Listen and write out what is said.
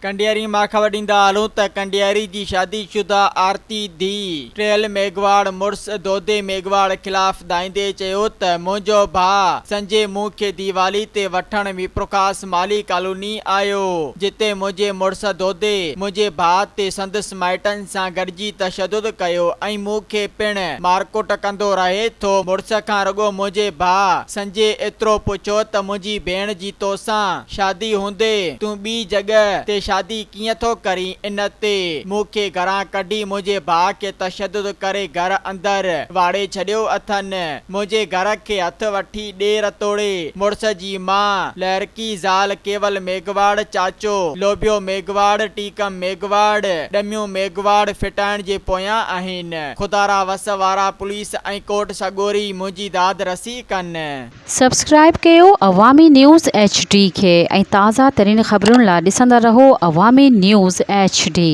ڪنڊياري مان خبر ڏيندا هلون ته ڪنڊياري جي شادي شده آرتي ڌيء ٽيل ميگهواڙ مڙس دودي ميگهواڙ خلاف دانهيندي چيو ته منهنجو ڀاء سنجي مون کي ديوالي تي وٺڻ ميرپورخاص مالهي ڪالوني آيو جتي منهنجي مڙس دودي منهنجي ڀاء تي سندس مائٽن سان گڏجي تشدد ڪيو ۽ مون کي پڻ مارڪٽ ڪندو رهي ٿو مڙس کان رڳو منهنجي ڀاء سنجي ايترو پڇيو ته منهنجي ڀيڻ جي توسان شادي هوندي تون ٻي جڳهه تي شادي ڪيئن ٿو ڪرين؟ ان تي مون کي گهران ڪڍي منهنجي ڀاء کي تشدد ڪري گهر اندر واڙي ڇڏيو اٿن. منهنجي گهر کي هٿ وٺي ڏير توڙي مڙس جي ماء، لهرڪي زال ڪيول ميگهواڙ، چاچو لوڀيو ميگهواڙ، ٽيڪم ميگهواڙ، ڏميون ميگهواڙ ڦٽائڻ جي پويان آهن. خدارا وس وارا پوليس ۽ ڪورٽ سڳوري منهنجي داد رسي ڪن. سبسڪرائيب ڪيو عوامي نيوز ايڇ ڊي کي ۽ تازه ترين خبرن لا ڏسندا رهو عوامي نيوز ايڇ ڊي.